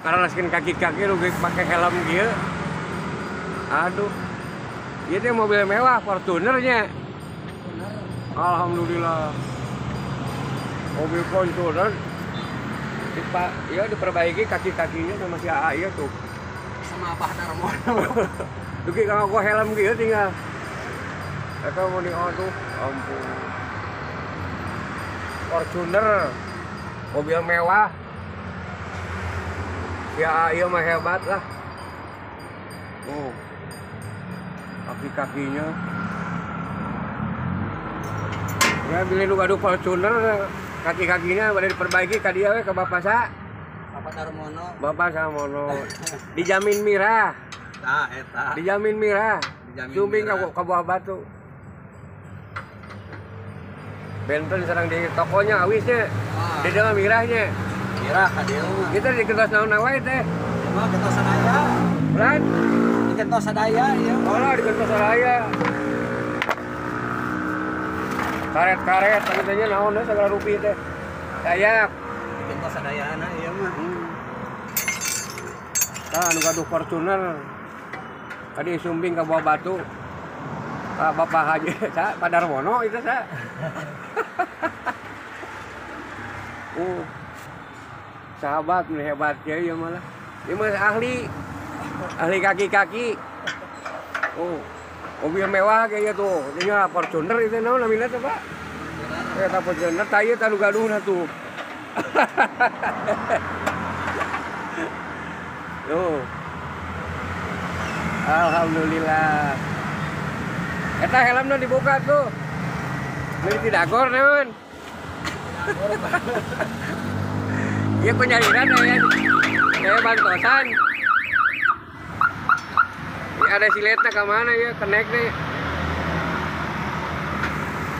Karena kaki-kaki lu pakai helm kieu. Aduh. Ieu teh mobil mewah Fortunernya. Alhamdulillah. Mobil Fortuner ya diperbaiki kaki-kakinya sama si AA ieu tuh. Sama Abah Darmono. Dugi kalau gua helm kieu tinggal. Eta mau diaduh, ampun. Fortuner mobil mewah. Ya iya mah hebat lah. Oh. Kaki-kakinya. Ya beli nu gaduh Fortuner kaki-kakinya pada diperbaiki ka dia we ka Bapak sa. Bapak Darmono. Bapak Darmono. Dijamin mirah. Tah eta. Dijamin mirah. Sumbing ka Buah Batu. Benten sareng di tokonya awisnya. Di dalam mirahnya. Mirah ka dieu mah. Kita di gentos naon wae teh. Ieu mah gentos sadaya. Berat? Di gentos sadaya ieu. Oh lah di gentos sadaya. Karet-karet tanya naon teh sagala rupi teh. Sayap. Di gentos sadayana ieu mah. Tah anu gaduh Fortuner. Tadi sumbing ka Buah Batu. Pak Bapak Haji sa Pak Darmono itu sa. Sahabat nih hebat ya ieu malah. Ieu mah ahli. Ahli kaki-kaki. Oh, mobil mewah kayak tuh. Nya Fortuner itu naon namina teh, Pak? Eta Fortuner tah ieu tah nu gaduhna tuh. Tuh. Alhamdulillah. Eta helmna dibuka tuh. Beli tidak gor naon. Ieu penyaliran ya. Kayak bantosan. Ini ada siletna ka mana ya, kenek nih.